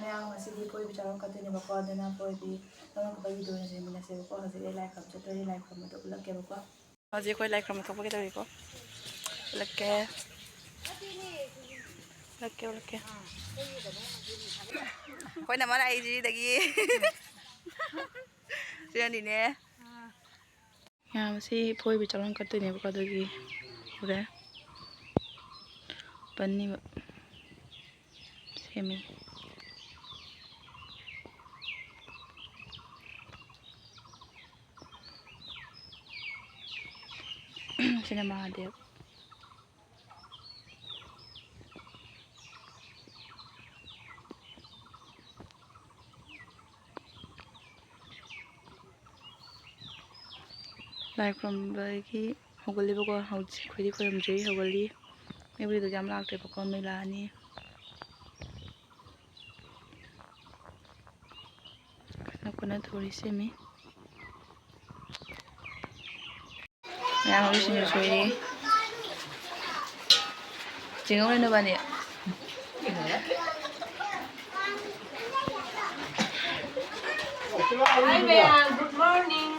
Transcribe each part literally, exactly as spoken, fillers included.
ꯃꯌꯥꯝ, ꯉꯁꯤꯗꯤ ꯄꯣꯏꯕꯤ ꯆꯥꯔꯣꯟ ꯀꯠꯇꯣꯏꯅꯦꯕꯀꯣ, ꯑꯗꯨꯅ ꯄꯣꯏꯕꯤ ꯆꯥꯔꯣꯟ ꯀꯠꯄꯒꯤ video ꯑꯣꯏꯅ ꯌꯦꯡꯃꯤꯟꯅꯁꯦꯕꯀꯣ꯫ ꯍꯧꯖꯤꯛ ꯑꯩ ꯂꯥꯏ ꯈꯨꯔꯨꯝ ꯆꯠꯇꯣꯏꯅꯦ, ꯂꯥꯏ ꯈꯨꯔꯨꯝꯕꯗꯣ ꯎꯠꯂꯛꯀꯦꯕꯀꯣ꯫ ꯍꯧꯖꯤꯛ ꯑꯩꯈꯣꯏ ꯂꯥꯏ ꯈꯨꯔꯨꯝꯕ ꯊꯣꯛꯄꯒꯤ ꯇꯧꯔꯤꯀꯣ꯫ ꯎꯠꯂꯛꯀꯦ꯫ ꯎꯠꯂꯛꯀꯦ, ꯎꯠꯂꯛꯀꯦ꯫ ꯑꯩꯈꯣꯏꯅ ꯑꯃ ꯂꯥꯛꯏꯁꯤꯗꯒꯤ꯫ ꯁꯤꯅꯅꯤꯅꯦ꯫ ꯃꯌꯥꯝ ꯑꯁꯤ ꯏꯄꯣꯏꯕꯤ ꯆꯥꯔꯣꯟ ꯀꯠꯇꯣꯏꯅꯦꯕꯀꯣ, ꯑꯗꯨꯒꯤ ꯍꯣꯔꯦꯟ ꯄꯟꯅꯤꯕ ꯁꯦꯝꯃꯤ꯫ ꯁꯤꯅ ꯃꯍꯥꯗꯦꯕ꯫ ꯂꯥꯏ ꯈꯨꯔꯨꯝꯕꯒꯤ ꯍꯧꯒꯠꯂꯦꯕꯀꯣ꯫ ꯍꯧꯖꯤꯛ ꯑꯩꯈꯣꯏꯗꯤ ꯈꯨꯔꯨꯝꯗ꯭ꯔꯤ, ꯍꯧꯒꯠꯂꯤ꯫ ꯃꯩꯕꯨꯗꯤꯗꯣ ꯌꯥꯝ ꯂꯥꯛꯇ꯭ꯔꯦꯕꯀꯣ, ꯃꯩ ꯂꯥꯛꯑꯅꯤ꯫ ꯀꯟꯅ ꯀꯟꯅ ꯊꯧꯔꯤ ꯁꯦꯝꯃꯤ꯫ ꯃꯌꯥꯝ ꯍꯧꯖꯤꯛ ꯁꯤꯡꯖꯨ ꯁꯨꯔꯤ꯫ ꯆꯦꯡꯉꯧꯅꯦ ꯅꯕꯥꯅꯤ꯫ Hi ꯃꯌꯥꯝ, good morning꯫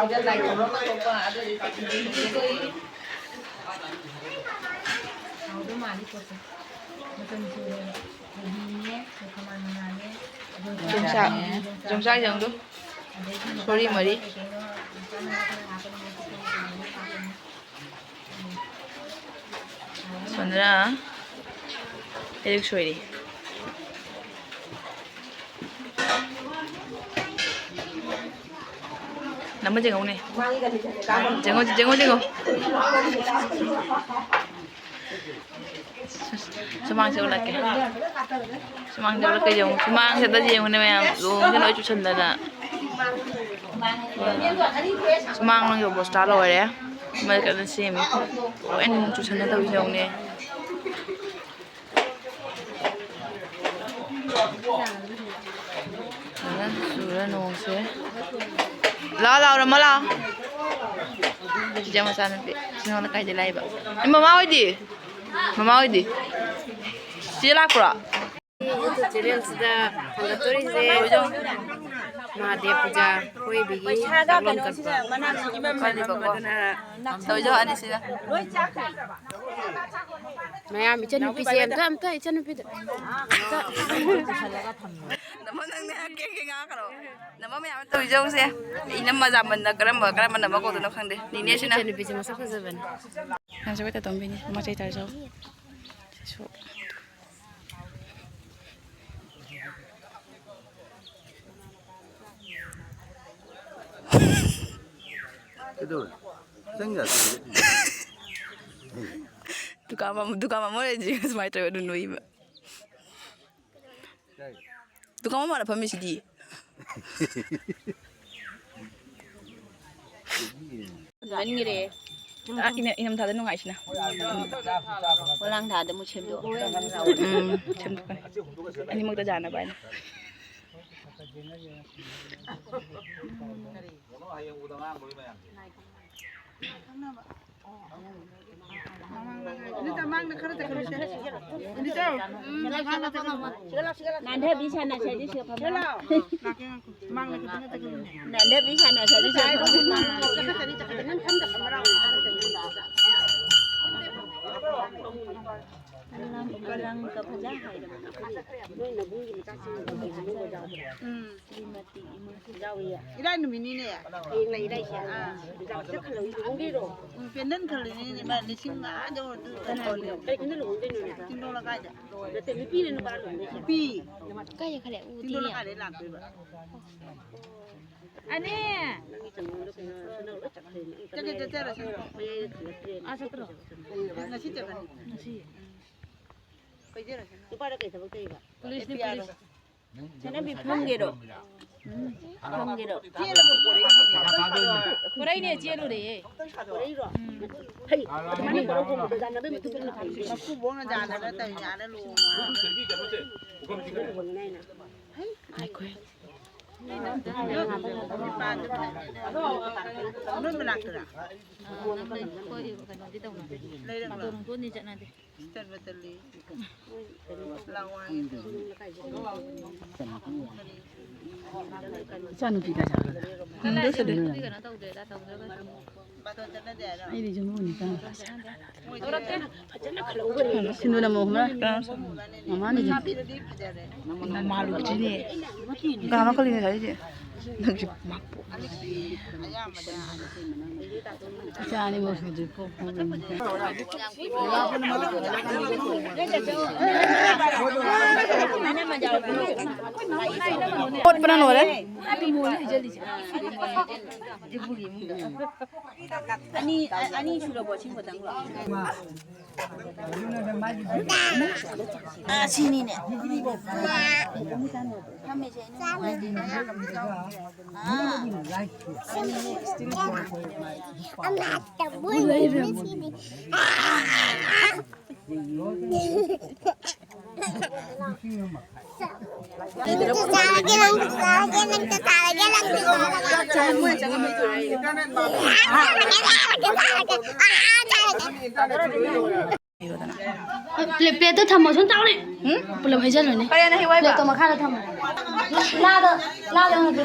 ꯁꯤꯗ ꯂꯥꯏ ꯈꯨꯔꯨꯝꯕ ꯊꯣꯛꯄ, ꯑꯗꯨ ꯑꯣꯏꯔꯗꯤ ꯆꯠꯈꯤꯗꯣꯏꯅꯦ꯫ ꯍꯥꯎꯗꯧ ꯃꯥꯜꯂꯤ ꯄꯣꯠꯁꯦ꯫ ꯃꯆꯜ ꯁꯨꯔꯦ꯫ ꯀꯣꯕꯤꯅꯦ, ꯈꯥꯃꯦꯟ ꯃꯅꯥꯅꯦ, ꯌꯣꯡꯆꯥꯛ, ꯌꯣꯡꯆꯥꯛ ꯌꯦꯡꯗꯣ꯫ ꯑꯗꯩꯗꯤ ꯁꯣꯔꯤ ꯃꯔꯤ꯫ ꯀꯩ ꯀꯩꯅꯣ ꯃꯆꯥ ꯃꯆꯥ ꯈꯔ ꯍꯥꯞꯄꯅꯤ, ꯃꯆꯨ ꯈꯔ ꯀꯩꯅꯣ ꯍꯥꯞꯄꯅꯤ꯫ ꯁꯣꯝꯗꯅ ꯍꯩꯔꯤꯛ ꯁꯣꯏꯔꯤ꯫ ꯅꯝꯕ ꯌꯦꯡꯉꯧꯅꯦ꯫ ꯌꯦꯡꯉꯣ, ꯌꯦꯡꯉꯣ, ꯌꯦꯡꯉꯣ꯫ ꯁꯨꯃꯥꯡꯁꯦ ꯎꯠꯂꯛꯀꯦ꯫ ꯁꯨꯃꯥꯡꯁꯦ ꯎꯠꯂꯛꯀꯦ, ꯌꯦꯡꯉꯨ꯫ ꯁꯨꯃꯥꯡꯁꯤꯗ ꯌꯦꯡꯉꯨꯅꯦ ꯃꯌꯥꯝ, ꯂꯣꯡꯁꯦ ꯂꯣꯏ ꯆꯨꯁꯟꯗꯅ꯫ ꯁꯨꯃꯥꯡ ꯂꯣꯝꯒꯤ ꯑꯣꯕꯣꯁꯇꯥ ꯂꯣꯏꯔꯦ꯫ ꯃꯩ ꯀꯟꯅ ꯁꯦꯝꯃꯤ꯫ ꯂꯣꯏꯅ ꯆꯨꯁꯟꯅ ꯇꯧꯔꯤꯁꯦ ꯌꯦꯡꯉꯨꯅꯦ꯫ ꯐꯖꯅ ꯆꯨꯔꯦ ꯅꯣꯡꯁꯦ꯫ ꯂꯥꯛꯑꯣ, ꯂꯥꯛꯑꯣ, ꯔꯃ, ꯂꯥꯛꯑꯣ꯫ ꯆꯤꯆꯦ ꯃꯆꯥꯅꯨꯄꯤ꯫ ꯁꯤ ꯅꯉꯣꯟꯗ ꯀꯥꯏꯗꯩ ꯂꯥꯛꯏꯕ? ꯑꯦ, ꯃꯃꯥ ꯍꯣꯏꯗꯤ? ꯃꯃꯥ ꯍꯣꯏꯗꯤ? ꯆꯦ ꯂꯥꯛꯄ꯭ꯔꯣ? YouTube channel ꯁꯤꯗ ꯊꯥꯡꯒꯠꯇꯣꯔꯤꯁꯦ ꯃꯍꯥꯗꯦꯕ ꯄꯨꯖꯥ ꯀꯣꯏꯕꯒꯤ ꯆꯥꯛꯂꯣꯟ ꯀꯠꯄ꯫ ꯀꯠꯂꯤꯕꯀꯣ꯫ ꯇꯧꯖꯧ ꯑꯅꯤꯁꯤꯅ꯫ ꯃꯌꯥꯝ ꯏꯆꯟꯅꯨꯄꯤꯁꯦ ꯑꯝꯇ, ꯑꯝꯇ ꯏꯆꯟꯅꯨꯄꯤꯗ ꯑꯝꯇ꯫ ꯅꯃ ꯅꯪꯅꯦ ꯀꯦꯛ ꯀꯦꯛ ꯉꯥꯡꯉꯛꯀꯅꯣ꯫ ꯅꯃ ꯃꯌꯥꯝ ꯇꯧꯖꯧꯁꯦ꯫ ꯏꯅꯝꯃ ꯖꯥꯃꯟꯅ ꯀꯔꯝꯕ, ꯀꯔꯝꯕ ꯅꯃ ꯀꯧꯗꯣꯏꯅꯣ ꯈꯪꯗꯦ꯫ ꯅꯤꯅꯦꯁꯤꯅ꯫ ꯏꯆꯟꯅꯨꯄꯤꯁꯦ ꯃꯁꯛ ꯐꯖꯕꯅꯦ꯫ ꯅꯪꯁꯨ ꯍꯦꯛꯇ ꯇꯣꯝꯕꯤꯅꯤ꯫ ꯃꯆꯩ ꯇꯥꯔꯖꯧ꯫ ꯁꯤꯁꯨ꯫ ꯀꯩꯗꯧꯔꯦ? ꯆꯪ ꯌꯥꯗꯦ꯫ ꯗꯨꯀꯥꯟ ꯃꯝ-, ꯗꯨꯀꯥꯟ ꯃꯃꯜ ꯑꯣꯏꯔꯗꯤ ꯁꯨꯃꯥꯏꯅ ꯇꯧꯔꯒ ꯑꯗꯨꯝ ꯅꯣꯏꯕ꯫ ꯗꯨꯀꯥꯟ ꯃꯃꯥꯡꯗ ꯐꯝꯃꯤꯁꯤꯗꯤ꯫ ꯃꯟꯈ꯭ꯔꯦ꯫ ꯑꯥ, ꯏꯅ-, ꯏꯅꯝꯊꯥꯗ ꯅꯨꯡꯉꯥꯏꯁꯤꯅ꯫ ꯄꯣꯂꯥꯡ ꯊꯥꯗ ꯑꯃꯨꯛ ꯁꯦꯝꯗꯣꯛꯑꯣ꯫ ꯎꯝ, ꯁꯦꯝꯗꯣꯛꯀꯅꯤ꯫ ꯑꯅꯤꯃꯛꯇ ꯌꯥꯅꯕ ꯍꯥꯏꯅ꯫ ꯅꯥꯟꯊꯕꯤ ꯁꯥꯟꯅꯁꯦ, ꯑꯗꯨ ꯁꯤꯗ ꯐꯝꯃꯣ꯫ ꯅꯥꯟꯊꯕꯤ ꯁꯥꯟꯅꯁꯦ, ꯑꯗꯨ ꯁꯤꯗ ꯐꯝꯃꯣ꯫ ꯑꯂꯪ, ꯑꯂꯪ ꯀ ꯐꯖ ꯍꯥꯏꯗꯅ꯫ ꯎꯝ꯫ ꯏꯔꯥꯏ ꯅꯨꯃꯤꯠꯅꯤꯅꯦ꯫ ꯍꯌꯦꯡ ꯂꯩ ꯏꯔꯥꯏꯁꯦ꯫ ꯑꯥ꯫ ꯆꯠꯈ꯭ꯔ ꯂꯨꯍꯣꯡꯗꯣꯏꯔꯣ? ꯎꯝ, ꯄꯦꯟꯗꯜ ꯈꯜꯂꯤꯅꯤꯅꯦ, ꯃꯥ ꯂꯤꯁꯤꯡ ꯃꯉꯥ ꯌꯧꯔꯗꯣꯏ꯫ ꯀꯅꯥꯅꯣ? ꯀꯩ ꯈꯨꯟꯗ ꯂꯨꯍꯣꯡꯗꯣꯏꯅꯣ? ꯆꯤꯡꯗꯣꯡ ꯂꯩꯀꯥꯏꯗ꯫ ꯅꯠꯇꯦ, ꯅꯨꯄꯤꯔ ꯅꯨꯄꯥꯔ ꯂꯨꯍꯣꯡꯗꯣꯏꯁꯦ? ꯅꯨꯄꯤ꯫ ꯀꯥꯏꯗ ꯈꯜꯂꯦ? ꯎꯗꯤꯌꯦ꯫ ꯆꯤꯡꯗꯣꯡ ꯂꯩꯀꯥꯏꯗꯩ ꯂꯥꯛꯇꯣꯏꯕ꯫ ꯑꯅꯦ꯫ ꯅꯪꯒꯤ ꯆꯪꯐꯝꯗꯣ ꯀꯩꯅꯣ, ꯁꯣꯝꯗ ꯂꯣꯏ ꯆꯠꯈ꯭ꯔꯦꯅꯦ꯫ ꯑꯝꯇ ꯆꯠꯀꯦ, ꯆꯠꯆꯔꯁꯅꯨ꯫ ꯃꯌꯥꯏꯗ ꯊꯤꯜꯂꯛꯇ꯭ꯔꯦꯅꯦ꯫ ꯑꯥ, ꯆꯠꯇ꯭ꯔꯣ? ꯉꯁꯤ ꯆꯠꯀꯅꯤ꯫ ꯉꯁꯤ꯫ ꯎꯝ꯫ ꯂꯨꯄꯥꯗ ꯀꯩ ꯊꯕꯛ ꯇꯧꯔꯤꯕ? ꯄꯨꯂꯤꯁꯅꯤ, ꯄꯨꯂꯤꯁ꯫ ꯁꯅꯥꯕꯤ ꯐꯝꯒꯦꯔꯣ? ꯐꯝꯒꯦꯔꯣ? ꯄꯣꯔꯛꯏꯅꯦ, ꯆꯦꯜꯂꯨꯔꯦ꯫ ꯄꯣꯔꯛꯏꯔꯣ? ꯎꯝ꯫ ꯍꯩ, ꯑꯗꯨꯃꯥꯏꯅ ꯄꯣꯔꯛ ꯈꯣꯡꯕꯗꯣ ꯌꯥꯅꯕꯩ ꯃꯇꯨꯡ ꯏꯟꯅ ꯐꯩ꯫ ꯃꯀꯨꯕꯣꯛꯅ ꯌꯥꯅ ꯅꯠꯇꯕ ꯌꯥꯅ ꯂꯨꯍꯣꯡꯉꯣ꯫ ꯂꯨꯍꯣꯡꯅꯤ ꯍꯥꯏꯅ꯫ ꯉꯥꯏꯈꯣꯍꯦ꯫ ꯅꯣꯏ ꯃꯅꯥꯛꯇꯔꯥ? ꯑꯥ, ꯅꯪ ꯂꯩ-, ꯑꯩꯈꯣꯏ ꯀꯩꯅꯣꯗꯤ ꯇꯧꯅꯗꯦ꯫ ꯂꯩꯔꯛꯂꯣ? ꯕꯥꯇꯣꯟ ꯍꯣꯡꯗꯣꯛꯑꯅꯤ ꯆꯠꯅꯗꯦ꯫ ꯆꯠꯄ ꯆꯠꯂꯤ꯫ ꯂꯥꯛꯑꯣ ꯍꯥꯏꯒꯦ ꯇꯧꯕ꯫ ꯏꯆꯥꯅꯨꯄꯤ ꯀꯥꯏ ꯆꯠꯈ꯭ꯔꯒꯦ? ꯀꯅꯥ ꯆꯠꯂꯤ? ꯀꯩꯅꯣ ꯇꯧꯗꯦꯗ, ꯇꯧꯗ꯭ꯔꯒꯁꯨ꯫ ꯕꯥꯇꯣꯟ ꯆꯠꯅꯗꯦ ꯍꯥꯏꯔꯣ? ꯑꯩꯗꯤ ꯌꯨꯝꯕꯨꯅꯤ ꯀꯥꯡ ꯁꯤꯟꯗꯨꯅ ꯃꯣꯍꯣꯔ꯫ ꯃꯃꯥꯅꯤ꯫ ꯃꯃꯥ ꯂꯨꯛꯇꯤꯅꯦ꯫ ꯀꯅꯥꯅꯣ ꯈꯜꯂꯤꯅꯦ ꯉꯁꯥꯏꯗꯩꯗꯤ? ꯅꯪꯁꯦ ꯃꯥ ꯄꯣꯛ-, ꯏꯆꯥ ꯑꯅꯤꯃꯛ ꯁꯨꯗ꯭ꯔꯤ ꯄꯣꯛ-, ꯄꯣꯛ-, ꯀꯣꯠꯄꯅ ꯂꯣꯏꯔꯦ꯫ ꯑꯅꯤ, ꯑꯅꯤ ꯁꯨꯔꯕꯣ ꯑꯁꯤꯒꯨꯝꯕꯗꯪ? ꯑꯥ, ꯁꯤꯅꯤꯅꯦ꯫ ꯐꯝꯃꯤꯁꯦ ꯑꯩꯅ ꯅꯨꯡꯉꯥꯏꯇꯦꯅꯦ꯫ ꯑꯥ꯫ ꯄ꯭ꯂꯦꯠ, ꯄ꯭ꯂꯦꯠꯇꯣ ꯊꯝꯃꯣ, ꯁꯨꯝ ꯇꯧꯅꯦ꯫ ꯎꯝ? ꯄꯨꯂꯞ ꯍꯩꯖꯜꯂꯨꯅꯦ꯫ ꯀꯔꯤꯅꯣ ꯍꯩꯋꯥꯏꯕ? ꯄ꯭ꯂꯦꯠꯇꯣ ꯃꯈꯥꯗ ꯊꯝꯃꯣ꯫ ꯂꯥꯗ, ꯂꯥꯗ ꯍꯪꯉꯛꯀꯦ꯫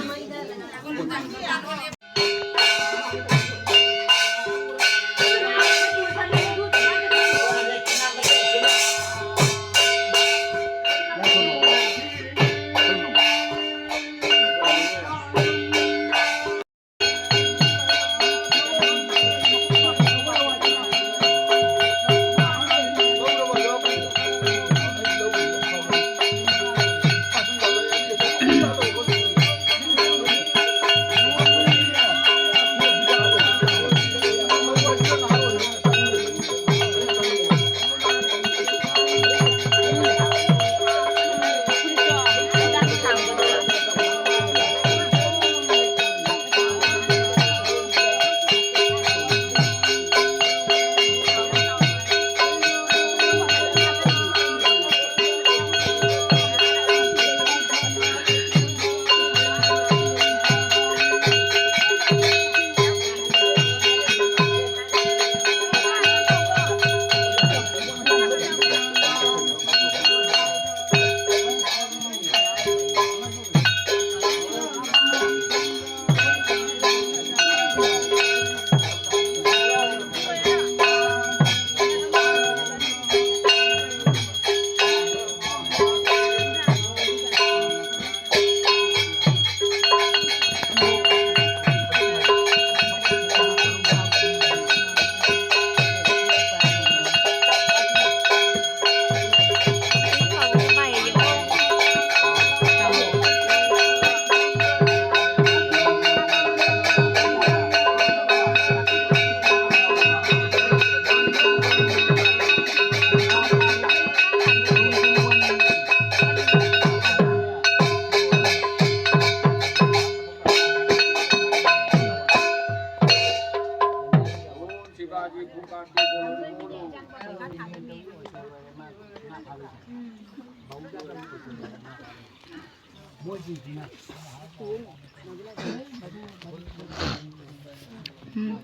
ꯎꯝ꯫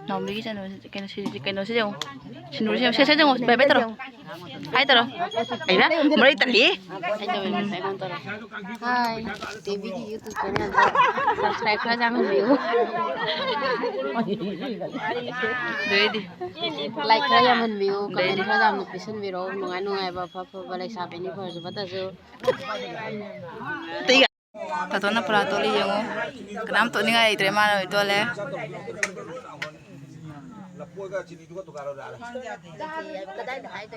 ꯅꯥꯎꯕꯤꯒꯤ ꯀꯩꯅꯣꯁꯤ, ꯀꯩꯅꯣꯁꯤ, ꯀꯩꯅꯣꯁꯤ ꯌꯦꯡꯉꯨ꯫ ꯁꯤꯅꯨꯔꯁꯤ ꯌꯦꯡꯉꯨ꯫ ꯁꯦ, ꯁꯦ, ꯌꯦꯡꯉꯨ꯫ ꯕꯥꯏ ꯕꯥꯏ ꯇꯧꯔꯣ꯫ ꯍꯥꯏ ꯇꯧꯔꯣ꯫ ꯑꯩꯅ ꯃꯔꯩ ꯇꯜꯂꯤ꯫ ꯍꯥꯏ, ꯇꯦꯕꯤꯒꯤ YouTube channel subscribe ꯈꯔ ꯌꯥꯝꯍꯟꯕꯤꯌꯨ꯫ ꯑꯗꯨꯗꯩꯗꯤ꯫ Like ꯈꯔ ꯌꯥꯝꯍꯟꯕꯤꯌꯨ, comment ꯈꯔ ꯌꯥꯝꯅ ꯄꯤꯁꯟꯕꯤꯔꯛꯑꯣ, ꯅꯨꯡꯉꯥꯏ ꯅꯨꯡꯉꯥꯏꯕ, ꯑꯐ ꯑꯐꯕ, ꯂꯩꯁꯥꯕꯤꯅꯤ ꯐꯔꯁꯨ ꯐꯠꯇ꯭ꯔꯁꯨ꯫ ꯇꯥꯇꯣꯟꯅ ꯄꯨꯔꯥ ꯇꯣꯠꯂꯤ ꯌꯦꯡꯉꯨ꯫ ꯀꯅꯥꯝ ꯇꯣꯠꯅꯤꯡꯉꯥꯏ ꯂꯩꯇ꯭ꯔꯦ, ꯃꯥꯅ ꯂꯣꯏ ꯇꯣꯠꯂꯦ꯫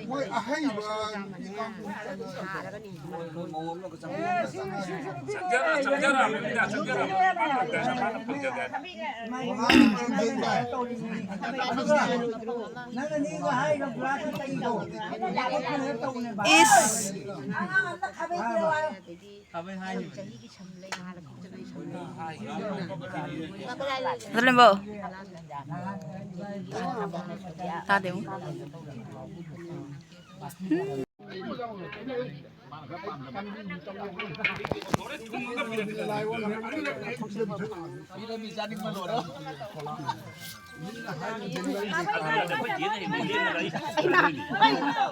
ꯃꯣꯏ ꯑꯍꯩꯕ ꯏꯁ꯫ ꯆꯠꯂꯝꯕꯣ꯫ ꯇꯥꯗꯦ ꯑꯃꯨꯛ꯫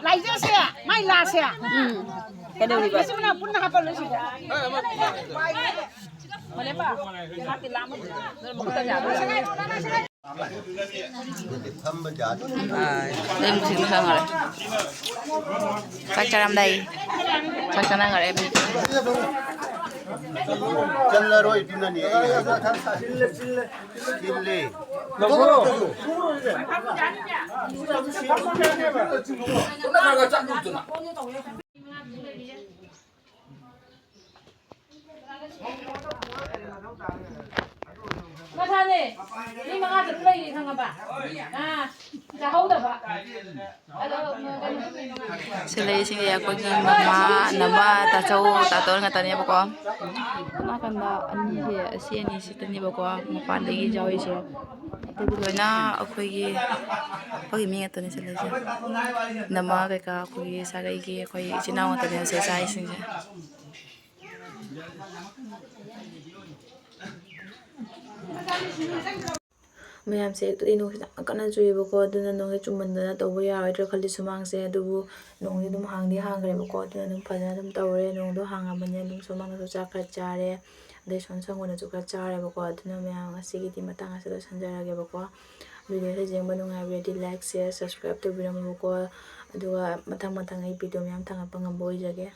ꯂꯥꯏꯖꯁꯦ, ꯃꯥꯏ ꯂꯥꯁꯦ꯫ ꯎꯝ꯫ ꯀꯩꯗꯧꯔꯤꯕ? ꯃꯆꯤꯟ ꯃꯅꯥꯎ ꯄꯨꯟꯅ ꯍꯥꯞꯄꯜꯂꯣ ꯁꯤꯗ꯫ ꯍꯣꯂꯦꯝꯕ, ꯆꯥꯛꯇꯤ ꯂꯥꯝꯃ꯫ ꯐꯝꯕ ꯖꯥꯠ꯫ ꯑꯗꯨꯝ ꯁꯤꯡꯅ ꯈꯪꯉꯔꯣꯏ꯫ ꯆꯥꯛ ꯆꯥꯔꯝꯗꯥꯏ꯫ ꯆꯥꯛ ꯆꯥꯅꯈꯔꯦ꯫ ꯆꯜꯂꯔꯣꯏ ꯑꯗꯨꯅꯅꯦ꯫ ꯆꯤꯜꯂꯦ꯫ ꯃꯁꯥꯅꯦ꯫ ꯃꯤ ꯃꯉꯥ ꯇꯔꯨꯛ ꯂꯩꯔꯤ ꯈꯪꯉꯕ? ꯑꯥ꯫ ꯆꯥꯍꯧꯗꯕ꯫ ꯑꯗꯣ ꯁꯤ ꯂꯩꯔꯤꯁꯤꯡꯁꯦ ꯑꯩꯈꯣꯏꯒꯤ ꯃꯃꯥ, ꯅꯃꯥ, ꯇꯥꯆꯧ, ꯇꯥꯇꯣꯟ ꯉꯥꯛꯇꯅꯦꯕꯀꯣ꯫ ꯅꯥꯀꯟꯗ ꯑꯅꯤꯁꯦ, ꯑꯁꯤ ꯑꯅꯤꯁꯤꯗꯅꯦꯕꯀꯣ ꯃꯄꯥꯟꯗꯒꯤ ꯌꯥꯎꯔꯤꯁꯦ꯫ ꯑꯇꯩꯗꯤ ꯂꯣꯏꯅ ꯑꯩꯈꯣꯏꯒꯤ, ꯑꯩꯈꯣꯏꯒꯤ ꯃꯤ ꯉꯥꯛꯇꯅꯦ ꯁꯤ ꯂꯩꯔꯤꯁꯦ꯫ ꯅꯃꯥ ꯀꯩꯀꯥ ꯑꯩꯈꯣꯏꯒꯤ ꯁꯥꯒꯩꯒꯤ ꯑꯩꯈꯣꯏ ꯏꯆꯤꯟ ꯏꯅꯥꯎ ꯉꯥꯛꯇꯅꯦꯕ ꯁꯤꯗ ꯆꯥꯔꯤꯁꯤꯡꯁꯦ꯫ ꯃꯌꯥꯝꯁꯦ ꯑꯗꯨꯗꯤ ꯅꯣꯡꯁꯦ ꯌꯥꯝ ꯀꯟꯅ ꯆꯨꯏꯌꯦꯕꯀꯣ, ꯑꯗꯨꯅ ꯅꯣꯡꯁꯦ ꯆꯨꯝꯃꯟꯗꯅ ꯇꯧꯕ ꯌꯥꯔꯣꯏꯗ꯭ꯔꯥ ꯈꯜꯂꯤ ꯁꯨꯃꯥꯡꯁꯦ꯫ ꯑꯗꯨꯕꯨ ꯅꯣꯡꯗꯤ ꯑꯗꯨꯝ ꯍꯥꯡꯗꯤ ꯍꯥꯡꯈ꯭ꯔꯦꯕꯀꯣ, ꯑꯗꯨꯅ ꯑꯗꯨꯝ ꯐꯖꯅ ꯑꯗꯨꯝ ꯇꯧꯔꯦ꯫ ꯅꯣꯡꯗꯣ ꯍꯥꯡꯉꯕꯅꯤꯅ ꯑꯗꯨꯝ ꯁꯨꯃꯥꯡꯗꯁꯨ ꯆꯥꯛ ꯈꯔ ꯆꯥꯔꯦ, ꯑꯗꯩ ꯁꯣꯝ ꯁꯪꯒꯣꯏꯗꯁꯨ ꯈꯔ ꯆꯥꯔꯦꯕꯀꯣ꯫ ꯑꯗꯨꯅ ꯃꯌꯥꯝ ꯉꯁꯤꯒꯤꯗꯤ ꯃꯇꯥꯡ ꯑꯁꯤꯗ ꯂꯣꯏꯁꯤꯟꯖꯔꯒꯦꯕꯀꯣ꯫ ꯚꯤꯗꯤꯑꯣꯁꯦ ꯌꯦꯡꯕ ꯅꯨꯡꯉꯥꯏꯕꯤꯔꯗꯤ ꯂꯥꯏꯛ, ꯁꯤꯌꯔ, ꯁꯕꯁꯀ꯭ꯔꯥꯏꯕ ꯇꯧꯕꯤꯔꯝꯃꯨꯀꯣ꯫ ꯑꯗꯨꯒ ꯃꯊꯪ ꯃꯊꯪ ꯑꯩ ꯚꯤꯗꯤꯑꯣ ꯃꯌꯥꯝ ꯊꯥꯡꯒꯠꯄ ꯉꯝꯕ ꯑꯣꯏꯖꯒꯦ꯫